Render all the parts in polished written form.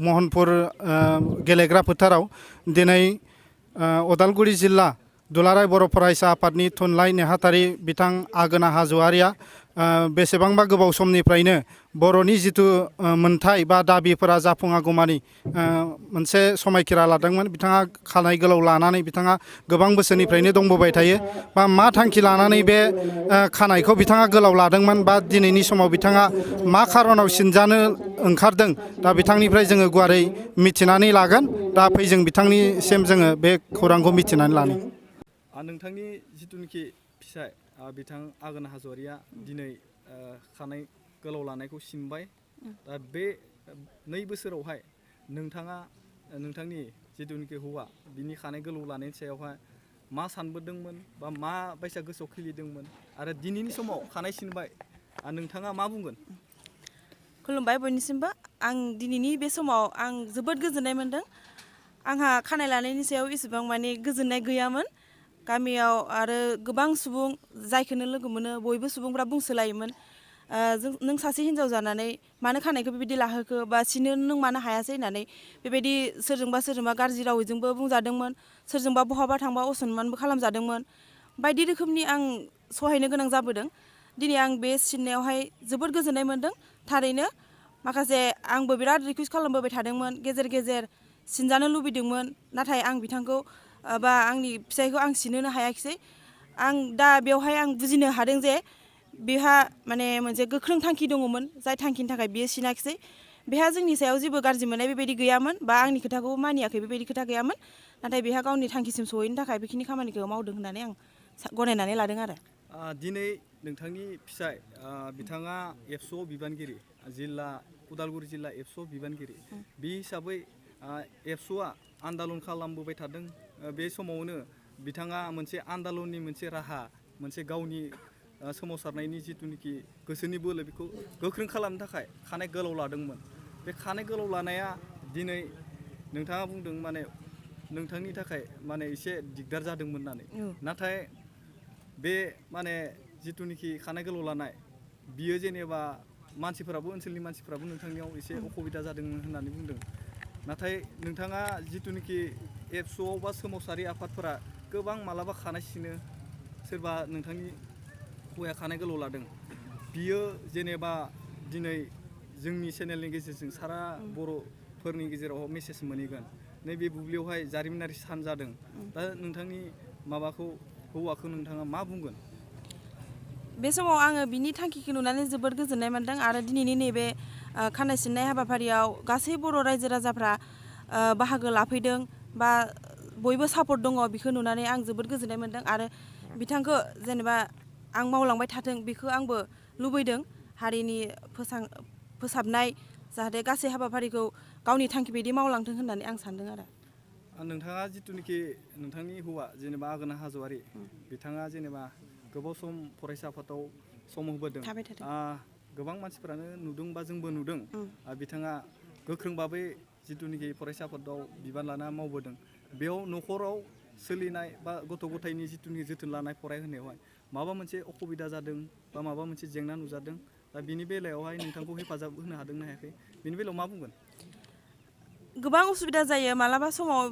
महनपुर गेलेग्रा फोथाराव दिनै उदालगुरि जिल्ला दुलाराय बर' फरायसा आफादनि थुनलाइ नेहाथारि बिथां आगोना हाज'वारिया बेसेबांबा गोबाव समनिफ्रायनो बर'नि जिथु मोनथाय बा दाबिफोरा जाफुङागौमानि मोनसे समायखिरा लादोंमोन। बिथाङा खानाय गोलाव लानानै बिथाङा गोबां बोसोरनिफ्रायनो दंबोबाय थायो। बा मा थांखि लानानै बे खानायखौ बिथाङा गोलाव लादोंमोन बा दिनैनि समाव बिथाङा मा खारनाव सिनजानो ओंखारदों, दा बिथांनिफ्राय जोङो गुवारै मिथिनानै लागोन। दा फै जों बिथांनिसिम जोङो बे खौरांखौ मिथिनानै लानो। नोंथांनि जिथुनिखि फिसाय बिथां आगोना हाज'वारिया दिनै खानाय गोलाव लानायखौ सिनबाय। दा बे 2 बोसोरावहाय नोंथाङा नोंथांनि जिथुनिखि हौवा बिनि खानाय गोलाव लानायनि सायावहाय मा सानबोदोंमोन बा मा बायसा गोसोआव खिलिदोंमोन आरो दिनैनि समाव खानाय सिनबाय नोंथाङा मा बुंगोन? खुलुमबाय बयनिसिमबो। आं दिनैनि बे समाव आं जोबोद गोजोननाय मोन्दों। आंहा खानाय लानायनि सायाव एसेबां माने गोजोननाय गैयामोन। गामियाव आरो गोबां सुबुं जायखौनो लोगो मोनो बयबो सुबुंफ्रा बुंसोलायोमोन, नों सासे हिन्जाव जानानै मानो खानायखौ बेबायदि लाहोखो बा सिनो नों मानो हायासै होननानै बेबायदि सोरजोंबा गाज्रि रावैजोंबो बुंजादोंमोन, सोरजोंबा बहाबा थांबा असनमानबो खालामजादोंमोन। बायदि रोखोमनि आं सहायनो गोनां जाबोदों। दिनै आं बे सिननायावहाय जोबोद गोजोननाय मोन्दों। थारैनो माखासे आंबो बिराद रिकुवेस्ट खालामबोबाय थादोंमोन, गेजेर गेजेर सिनजानो लुबैदोंमोन, नाथाय आं बिथांखौ बा आंनि फिसायखौ आं सिनहोनो हायाखिसै। आं दा बेवहाय आं बुजिनो हादों जे बेहा माने मोनसे गोख्रों थांखि दङमोन, जाय थांखिनि थाखाय बियो सिनाखिसै। बेहा जोंनि सायाव जेबो गाज्रि मोननाय बेबायदि गैयामोन बा आंनि खोथाखौ मानियाखै बेबायदि खोथा गैयामोन। नाथाय बेहा गावनि थांखिसिम सहैनो थाखाय बेखिनि खामानिखौ मावदों होननानै आं गनायनानै लादों आरो। दिनै नोंथांनि फिसाय बिथाङा एबसुआव बिबानगिरि, उदालगुरि जिल्ला एबसुआव बिबानगिरि। बे हिसाबै एबसुआ आन्दालन खालामबोबाय थादों। बे समावनो बिथाङा मोनसे आन्दालननि मोनसे राहा, मोनसे गावनि सोमावसारनायनि जिथुनिखि गोसोनि बोलो बेखौ गोख्रों खालामनो थाखाय खानाय गोलाव लादोंमोन। बे खानाय गोलाव लानाया दिनै नोंथाङा बुंदों माने नोंथांनि थाखाय माने एसे दिगदार जादोंमोन होननानै। नाथाय बे माने जिथुनिखि खानाय गोलाव लानाय बियो जेनेबा ओनसोलनि मानसिफोराबो नोंथांनियाव एसे असुबिदा जादों होननानै बुंदों। नाथाय नोंथाङा जिथुनिखि एबसुआव बा सोमावसारि आफादफोरा गोबां मालाबा खानाय सिनो, सोरबा नोंथांनि हौवाया खानाय गोलाव लादों, बियो जेनेबा दिनै जोंनि चेनेलनि गेजेरजों सारा बर'फोरनि गेजेराव मेसेज मोनहैगोन। नैबे बुब्लियावहाय जारिमिनारि सान जादों। दा नोंथांनि हौवाखौ नोंथाङा मा बुंगोन? बे समाव आङो बिनि थांखिखौ नुनानै जोबोद गोजोननाय मोन्दों आरो दिनैनि नैबे खानाय सिननाय हाबाफारियाव गासै बर' रायजो राजाफ्रा बाहागो लाफैदों बा बयबो सापर्ट दङ, बेखौ नुनानै आं जोबोद गोजोननाय मोन्दों। आरो बिथांखौ जेनेबा आं मावलांबाय थाथों बेखौ आंबो लुबैदों। हारिनि फोसाबनाय जाहाथे गासै हाबाफारिखौ गावनि थांखि बायदि मावलांथों होननानै आं सान्दों आरो। नोंथाङा जिथुनिखि नोंथांनि हौवा जेनेबा आगोना हाज'वारि, बिथाङा जेनेबा गोबाव सम फरायसा आफादाव सम होबोदों। गोबां मानसिफ्रानो नुदों बा जोंबो नुदों बिथाङा गोख्रों भाबै जिथुनिखि फरायसा आफादाव बिबान लाना मावबोदों। बेयाव न'खराव सोलिनाय बा गथ' गथायनि जिथुनिखि जोथोन लानाय फरायहोनायावहाय माबा मोनसे असुबिदा जादों बा माबा मोनसे जेंना नुजादों, दा बिनि बेलायावहाय नोंथांखौ हेफाजाब होनो हादों ना हायाखै? बिनि बेलायाव मा बुंगोन? गोबां उसुबिदा जायो मालाबा समाव,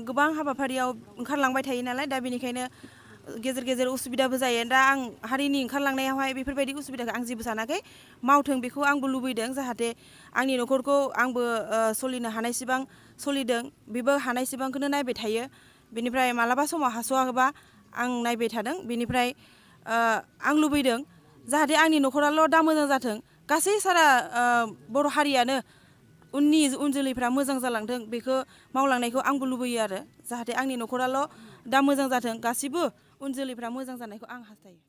गोबां हाबाफारियाव ओंखारलांबाय थायो नालाय, दा बेनिखायनो गेजेर गेजेर उसुबिदाबो जायो। दा आं हारिनि ओंखारलांनायावहाय बेफोरबायदि उसुबिदाखौ आं जेबो सानाखै। मावथों बेखौ आंबो लुबैदों, जाहाथे आंनि न'खरखौ आंबो सोलिनो हानायसिबां सोलिदों, बेबो हानायसिबांखौनो नायबाय थायो। बेनिफ्राय मालाबा समाव हास'वाबा आं नायबाय थादों। बेनिफ्राय आं लुबैदों जाहाथे आंनि न'खराल' दा मोजां जाथों, गासै सारा बर' हारियानो उन जोलैफ्रा मोजां जालांथों, बेखौ मावलांनायखौ आंबो लुबैयो आरो। जाहाथे आंनि न'खराल' दा मोजां जाथों, गासिबो उन जोलैफ्रा मोजां जानायखौ आं हास्थायो।